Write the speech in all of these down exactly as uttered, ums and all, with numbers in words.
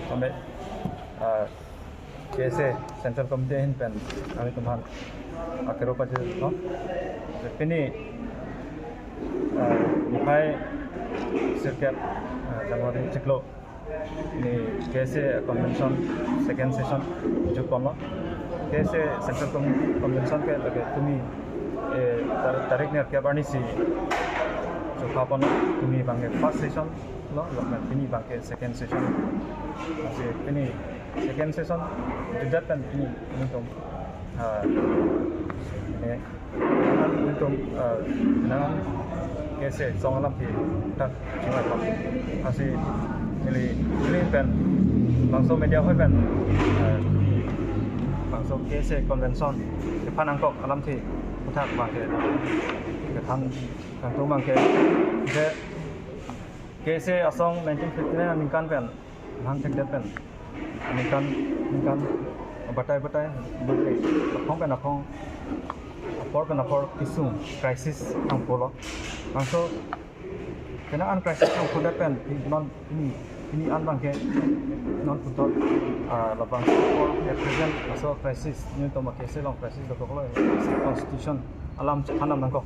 Kami, ah, K S A Central Committee ahin pen kami tum aphan akero pajirlo. Pini, ah, niphai sirkep, ah, January chiklo ni K S A convention second session jukponlo. K S A Central Committee convention ke lake tumi, eh, tar-, tarik nerkep arnisi chokhaponlo. Tumi abangke first session lo, lapen pini abangke second session. Lasi pini second session jokdet pen pini, pini tum, ah, ini nangan tum, ah, nangan K S A asong alamthe ta chingvai pon. Lasi neli, neli pen bangso media hoi pen, ah, bangso K S A convention kephan nangkok alamthe aputhak abangke kethan, kangtung abangke, je K S A asong nineteen fifty-nine aningkan pen hang thekdet pen aningkan, aningkan batai batai, batai, aphong pen aphong, apor pen apor kesung crisis nangpolo. Bangso kena an crisis nangpodet pen non pini, pini an abangke non puthot, ah, labang apor at present laso crisis, nelitum K S A along crisis dokoklo, constitution alam chephan nangkok.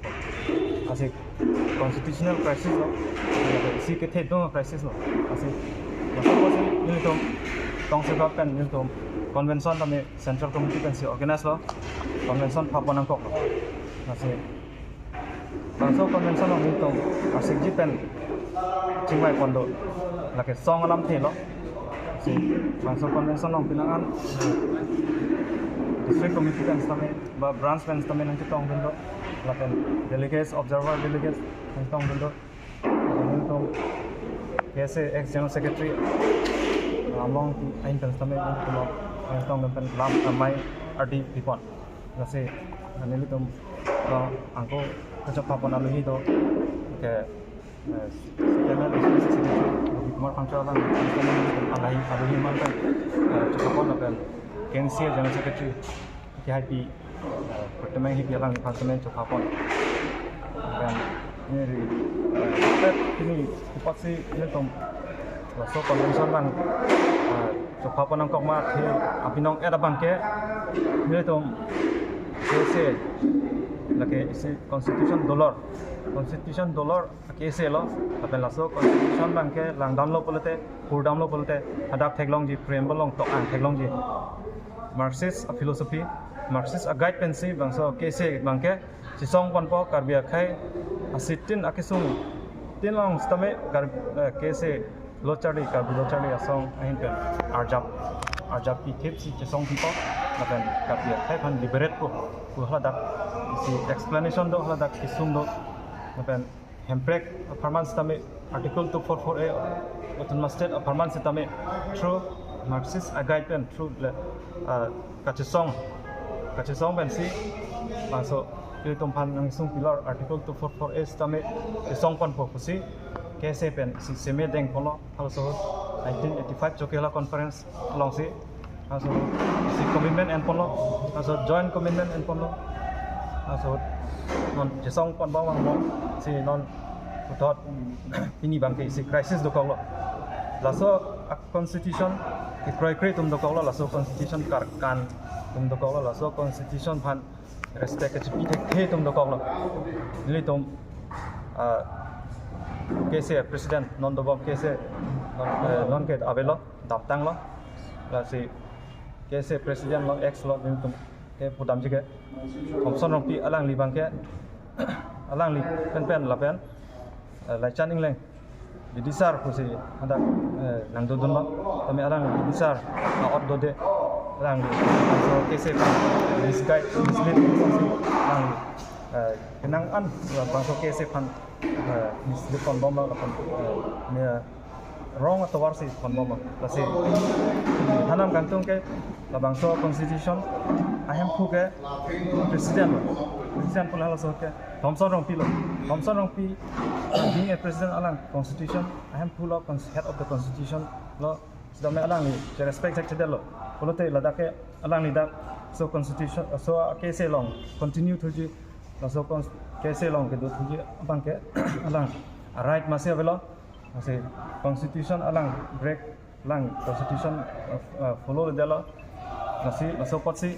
Lasi constitutional crisis lo, isi kethe do crisis lo. Lasi, lasi nelitum tongsekap pen nelitum convention tame Central Committee pensi organize lo, convention phapon nangkoklo. Lasi bangso convention along nelitum asikji pen chingvai pon do, lake asong alamthe lo. Lasi bangso convention along pinangan district committee pen sitame ba branch pen sitame nangchetongdun do, lapen delegates, observer delegates nangchetongdun do. Nelitum K S A ex general secretary Amlong ahin pen sitame nelitum nangchetongdun pen lam amei ardi pipon. Lasi nelitum, ah, angko kachok phapon alohi do ke, eh, K M L S P C Secretary Ravi Kumar Phangcho alang, alohi, alohi man pen, eh, chokhaponlo pen K N C A General Secretary K H P, eh, Pratemang Hipi alangliphan sitame chokhapon. Pen neli, eh, pini apotsi nelitum laso convention abang, eh, chokhapon nangkok ma athe apinong et abangke nelitum K S A lake isi constitution dolor, constitution dolor K S A lo, lapen laso constitution abangke langdamlo pulote, kurdamlo pulote, hadak theklongji, preamble along tok-an theklongji. Marxist a philosophy, Marxist a guide pensi bangso K S A abangke chesong ponpo, Karbi akhei asitin akesung tin along sitame Kar-, eh, K S A lo charli, Karbi lo charli asong ahin pen arjap, arjap pithip si chesong pipo, lapen Karbi akhei aphan liberate po pu haladak isi explanation do, haladak kesung do, lapen hemprek apharman sitame Article two four four A Autonomous State apharman sitame through Marxist a guide pen through le, ah, kachesong, kachesong pensi bangso nelitum aphan nangsung pilor Article two four four A sitame chesong ponpo pusi K S A pensi seme dengponlo. Halaso nineteen eighty-five Chokihola Conference alongsi, halaso isi commitment enponlo, halaso joint commitment enponlo, halaso non chesong ponbom abang si non puthot pini abangke isi crisis dokoklo. Laso a constitution kekroikre atum dokoklo, laso constitution karkan atum dokoklo, laso constitution aphan respect kachipi thekthe atum dokoklo. Nelitum, ah, K S A president non dobom, K S A non, eh, non ke avelo, damtanglo. Lasi K S A president lo, ex lo, nelitum ke pudamji ke Thomson Rongpi alangli abangke, alangli penpen lapen, eh, Laichan Engleng bidisar pusi hadak, eh, nangdodunlo. Tame alang bidisar a-ot dode, alang so K S A misguide, mislead pusi alang, eh, kenang an bangso K S A aphan, eh, mislead ponbomlo, lapen, eh, ne wrong atovar si ponbomlo. Lasi hanam kangtung ke labangso constitution ahemphu ke president lo. President pu halaso ke Thomson Rongpi lo. Thomson Rongpi being a president, alang constitution ahemphu lo, cons-, head of the constitution lo. Sitame alangli che-respect thekthedetlo. Pulote ladak ke alangli dak so constitution, so K S A along continue thuji, laso cons-, K S A along kedo thuji abangke alang right masi avelo. Masi constitution alang break Lang constitution uh, uh, follow le delo. Lasi laso apotsi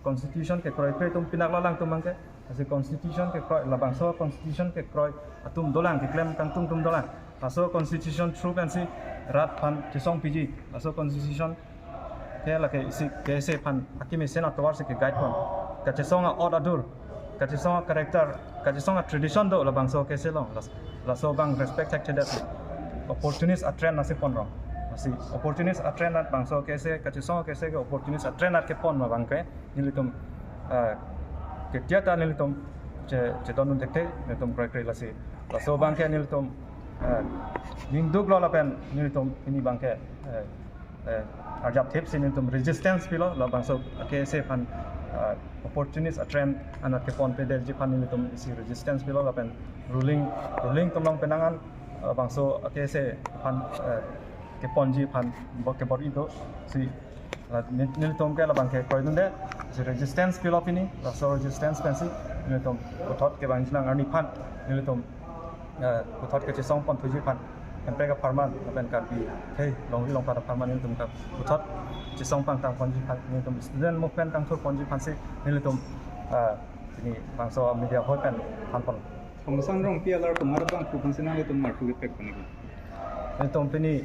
constitution kekroikre atum pinak lo alangtum abangke. Lasi constitution kekroi, labangso constitution kekroi atum dolang, keklem kangtung atum dolang. Laso constitution through pensi rat aphan chesong piji. Laso constitution ke lake isi KSA aphan akimi sen atovar si ke guide pon. Kachesong a-ot adur, kachesong a-character, kachesong a-tradition do labangso KSA along. Las-, laso abang respect thekthedet. Opportunist a-trend nasi pon rong. Lasi opportunist a-trend nat bangso KSA, kachesong KSA ke opportunist a-trend nat kepon ma abangke nelitum, ah, ketia ta nelitum che, chedondun thekthe, nelitum kroikre lasi. Laso abangke nelitum, ah, ningduk lo lapen nelitum pini abangke, eh, eh, arjap thip si nelitum resistance pilo, labangso KSA aphan, ah, opportunist a-trend anat keponpedetji aphan nelitum isi resistance pilo lapen ruling, ruling atum along penang an, ah, bangso KSA aphan, eh, keponji aphan bo-, kebor-i do si, ah, nel-, nelitum ke labangke kroidunde si resistance pilo pini, laso resistance pensi nelitum puthot kevangji nang arni aphan nelitum, eh, puthot kachesong ponthuji aphan, Hemprek apharman lapen Karbi akhei longri longpat apharman nelitum ke puthot chesong pangtang ponji aphan, nelitum student movement kangthur ponji aphansi nelitum, eh, pini bangso media ahoi pen than pon. Thomson Rongpi alar tumar bang pu aphansi nanglitum marpu kepek pon niki? Nelitum pini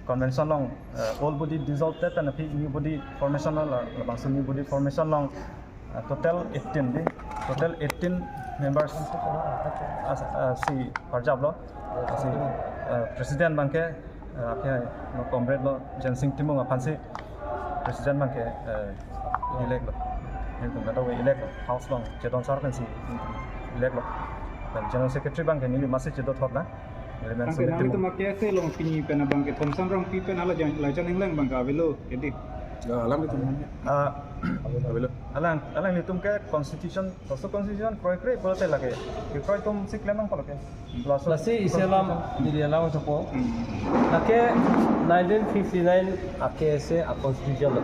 convention along, eh, old body dissolve det pen aphi new body formation along, labangso new body formation along, ah, total eighteen di, total eighteen members, ah, ah, si parjap lo, si, ah, president abangke, ah, aphi, no, comrade lo, Jensing Timung aphansi president abangke, eh, elect lo. Nelitum kado elect lo, house along chedon sar pensi elect lo. Lapen general secretary abangke neli masi chedothot na. Neli men Abangke Sumit nanglitum Timung. Abangke KSA along pini pen abangke Thomson Rongpi pen hala jan-, laichan ingleng abangke avelo, edi. Ya, alanglitum. Ah, avelo. Alang, alanglitum ke constitution, laso constitution kroikre pulote lake. Kekroi atum si klem nangkok lake. Laso Lasi isi alam constitution. Neli alam chopo. Hmm. Lake nineteen fifty-nine a-KSA a-constitution lo.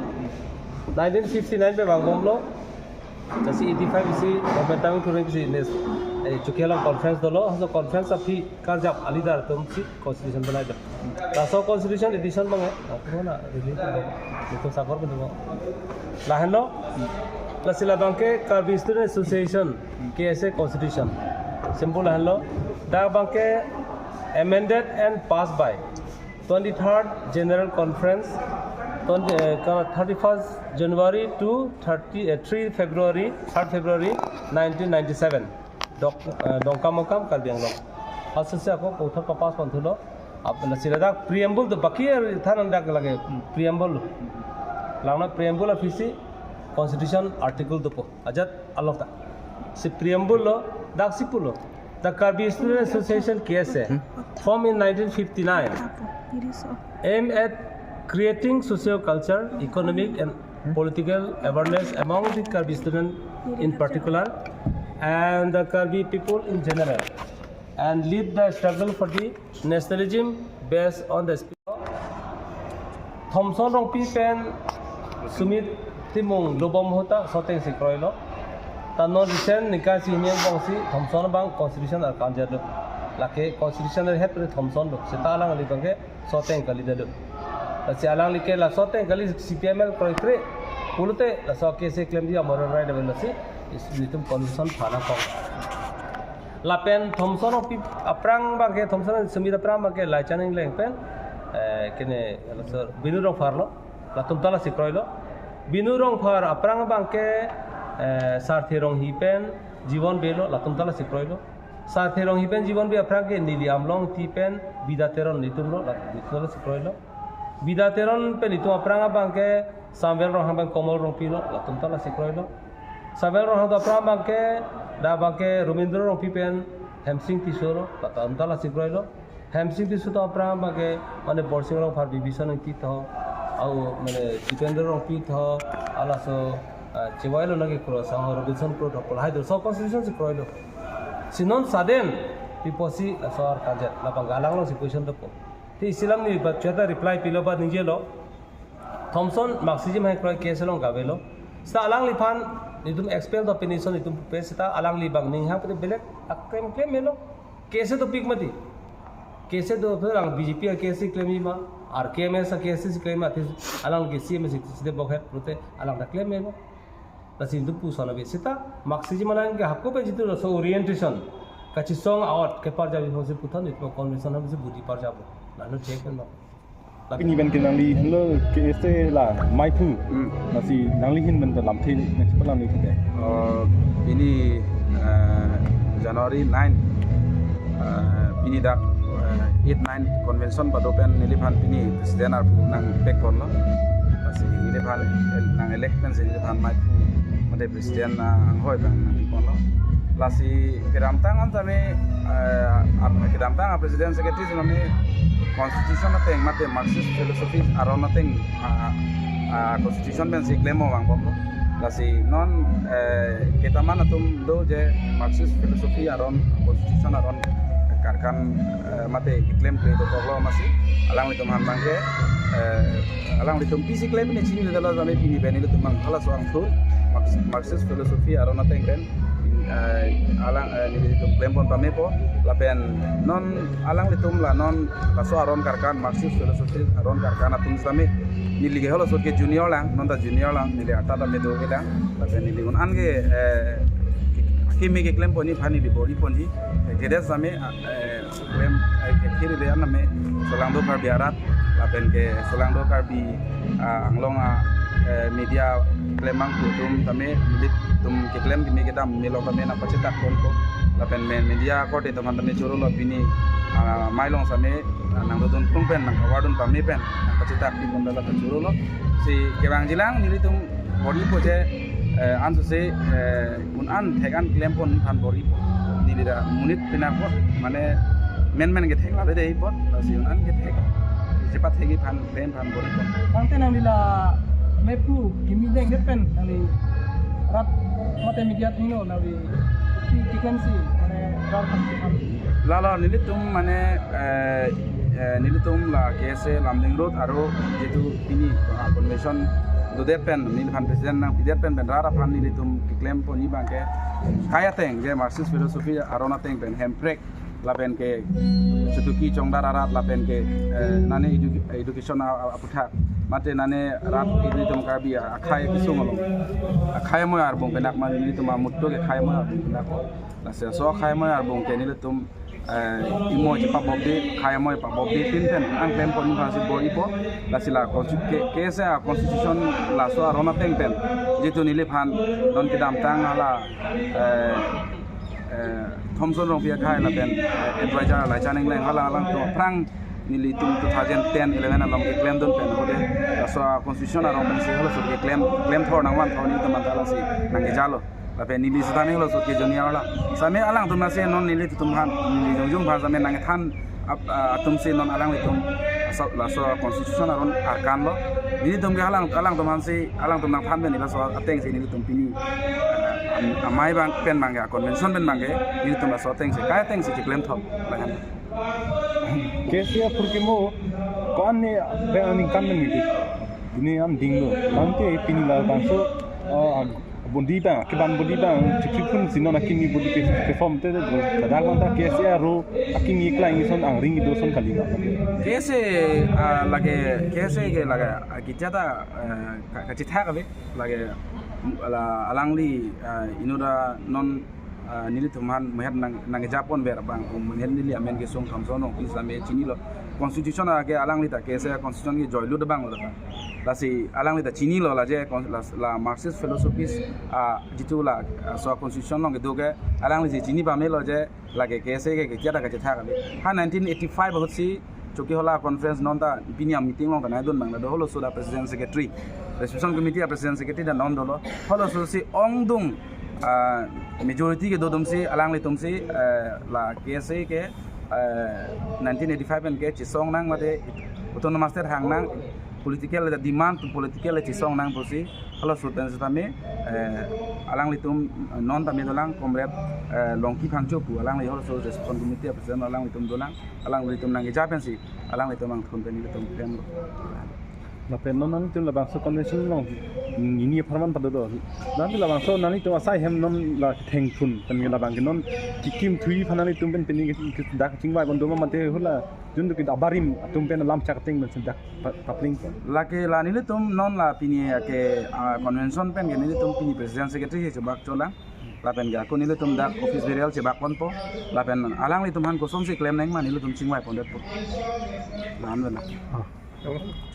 Nineteen fifty-nine pen vangbomlo. Lasi eighty-five isi government time turun isi nes, eh, Chokihola conference dolo, so conference aphi karjap a-leader atum si constitution banai do. Laso constitution edition abang eh, aku na, ini itu, itu sakor itu. Lahenlo, lasi labangke Karbi Student Association, KSA constitution. Simple lahenlo, dak abangke amended and passed by twenty-third General Conference, twenty, eh, ka-, thirty-first January to thirty, eh, three February, third February nineteen ninety-seven. Dok, eh, Dongkamukam, Karbi Anglong. Asose ako puthot papass ponthulo. Ap-, lasi ladak preamble do baki than dak lake preamble lo. Langno preamble aphisi constitution article dopo. Ajat along ta. Si preamble lo, dak si pulo. The Karbi Student Association, KSA, formed in nineteen fifty-nine, aimed at creating socio-culture, economic and political awareness among the Karbi student in particular and the Karbi people in general, and lead the struggle for the nationalism based on the spirit. Thomson Rongpi pen Sumit Timung lobom ahut ta soteng si kroilo. Ta non recent ningkan isi hini angbong si Thomson abang constitution arkan jatlo. Lake constitution hep ri Thomson lo. Seta alangli abangke soteng kali detlo. Lasi alangli ke la soteng kali CPML kroikre pulote laso KSA klemji amoral right available si is-, nelitum constitution phana kong. Lapen Thomson Rongpi aphrang abangke, Thomson Sumit aphrang abangke laichan ingleng pen, eh, kene, laso Binu Rongphar lo, latum ta lasi kroilo. Binu Rongphar aphrang abangke, eh, Sarthe Ronghi pen Jibon Bey lo, latum ta lasi kroilo. Sarthe Ronghi pen Jibon Bey aphrang ke neli Amlong Ingti pen Bida Teron nelitum lo, latum ta lasi kroilo. Bida Teron pen nelitum aphrang abangke Samuel Ronghang pen Komol Rongpi lo, latum ta lasi kroilo. Samuel Ronghang atum aphrang abangke, dak abangke Romindro Rongpi pen Hemsing Tisso lo, latum ta lasi kroilo. Hemsing Tisso atum aphrang abangke, mane Borsing Rongphar, Bibison Ingti tho, au, mane Jitendra Rongpi tho, halaso, ah, chevoi lo nangkekro, sang Robinson Kro tho, lahai do, laso constitution si kroilo. Si non sudden, pi apotsi laso arkan jat, labang galang lo si question dopo. Te isi alam neli ba cheta reply pilo ba ningjelo. Thomson Marxism hai kroi KSA along kavelo. Seta alangliphan nelitum expel do pinison nelitum pe seta alangli abang ning hang pute belek aklem klem melo. KSA dopik mati. KSA do pherang BJP a-KSA klemji ma. Ar K M S a K S C claim atis alang ke C M C side bokhet pute alang ta claim ebo. Lasi itum puson ave seta Marxism alang ke hapko pen jitu laso orientation kachisong aot ke parja bipon si puthot itum convention ham si budi parja bo. Lalu check pen bang. Pini pen ke nangli henlo K S A la maiphu. Hmm. Lasi nangli hin pen ta lamthe nangchepalam ni kete. Oh, pini, eh, January nine, eh, pini dak, eh, eight nine convention pado pen neliphan pini president arpu nangpek ponlo. Lasi neliphan el-, nang elect pensi neliphan maiphu mate president, ah, anghoi pen nangpi ponlo. Lasi kedamtang an tame, eh, ap-, kedamtang a president secretary tame constitution ateng mate Marxist philosophy aron ateng, ah, ah, constitution pensi claim vang bomlo. Lasi non, eh, ketaman atum do je Marxist philosophy aron constitution aron karkan, eh, mate claim kle dokoklo amatsi alanglitum han bangke, eh, alanglitum pisi claim ne chinine dala jame pini pen ilitum bang halaso angthur Marx-, Marxist philosophy aron ateng pen, eh, alang, eh, nelitum claim pon pamepo lapen non alanglitum la non laso aron karkan Marxist philosophy aron karkan atum tame neli ke halaso ke junior lang, non ta junior lang, neli arta tame do ke lang, lapen neli un-an ke, eh, akimi ke claim ponji aphan neli bor-i ponji, eh, kedes tame, eh, claim, eh, ke thiri le an tame Solangdo Karbi arat, lapen ke Solangdo Karbi, ah, Anglong a, eh, media claim bang atum tame nelitum ke claim kimi kedam melo tame nangpachetak ponpo, lapen men media korte atum aphan tame choro lo pini, ah, mailong tame, ah, nangdodun phung pen nangkawardun pame pen nangpachetak pi pon dala choro lo. Si kevangjilang nelitum bor-ipo je, eh, ansose, eh, un-an thek an claim pon aphan bor-ipo. Neli ta monit pinak po, mane men men ke thek lave dei po, lasi un-an ke thek. Jepat thek aphan claim aphan bor-ipo. Tangte nangli la maiphu kimi dengdet pen nangli rat mate media thengno nangli ki, ki claim si mane rat aphan ki aphan. Lalo nelitum mane, eh, eh, nelitum la K S A Lumding Road aro jitu pini, ah, convention dodet pen neliphan president nangpidet pen pen rat aphan nelitum ke claim ponji bangke kai ateng je Marxist philosophy aron ateng pen hemprek lapen ke chutuki chongdar arat lapen ke, eh, nane edu-, education a, a, aputhak mate nane rat ilitum Karbi a, akhei kesung along akhei amoi arbung penak ma nelitum amutto ke akhei amoi arbung penak. Lasi laso akhei amoi arbung ke nelitum, eh, imo chepabobde, akhei amoi pabobde tin pen ang claim pon aphan si bor-ipo. Lasi la consti-, ke, K S A constitution laso aron ateng pen jitu neliphan non kedamtang hala, eh, eh, Thomson Rongpi akhei lapen, eh, advisor Laicha Engleng hala alangtum aphrang nelitum two thousand ten eleven along ke claim dun pen hode laso constitution aron pen si halaso ke claim, claim thor nangvan thor nelitum anta lasi nangkejalo. Lapen neli setame halaso ke junior la. Tame alangtum lasi non nelitum aphan, neli jongjong aphan tame nangthan ap-, ah, atum si non alanglitum laso, laso constitution aron arkan lo. Nelitum ke alang, alangtum aphan si, alangtum nangthan pen neli laso ateng si nelitum pini, ah, am-, amei bang pen bangke, convention pen bangke, nelitum laso ateng si, kai ateng si ke claim thom, lahan. K S A apor ke mo, ko-an ne bang aningkan pen miti. Ini an dinglo. Tangte pini labangso, ah, ag-, bondi bang, keban bondi bang, chipsi phun si non akimi bondi ke, ke form te, te, ladak bang ta K S A aro akimi klang ison angring ido son kali bang. K S A, ah, lake, K S A ke lake, ah, ketia ta, eh, ka-, kachethak ave, lake, la, alangli, ah, inut ta non, ah, nelitum aphan mehet nang, nangja ponver bang, um, mehet neli amen ke song Thomson Rongpi tame chinilo. Constitution ake alangli ta K S A constitution ke joilut bang lo ta. Lasi alangli ta chinilo la je con-, la, la Marxist philosophies, ah, jitu la, ah, so constitution along kedo ke alangli si chini pamelo je lake K S A ke ketia ta kachethak kali. Ha nineteen eighty-five ahut si Chokihola conference non ta pini a meeting along ta nangdun bang la do halaso ta president secretary. Reception committee a president secretary ta non dolo. Halaso si ongdung, ah, majority kedo atum si alanglitum si, eh, la K S A ke, eh, nineteen eighty-five pen ke chesong nang mate autonomous state hang nang political demand to political chesong nang pusi halaso pen setame, eh, alanglitum non tame dolang comrade, eh, Longki Phangcho pu alangli halaso reception committee a president alanglitum dolang, alanglitum nangkeja pensi alanglitum angthun pen nelitum pen lo. Lapen non nanglitum labangso convention along, mm, nini apharman pado do. Nanglitum labangso nanglitum asai hem non la kethengphun pen labang ke non kekim thui aphan nanglitum pen pini ke, ke dak chingvai pon do ma mate hula jun do ke abarim atum pen lam chak ting pen dak pa-, papling pon. Lake la nelitum non la pini ke, ah, convention pen ke nelitum pini president secretary he chebak cholang. Lapen ke ako nelitum dak office burial chebak ponpo. Lapen alanglitum aphan kosonsi klem nangma nelitum chingvai pondetpo. Lapen la.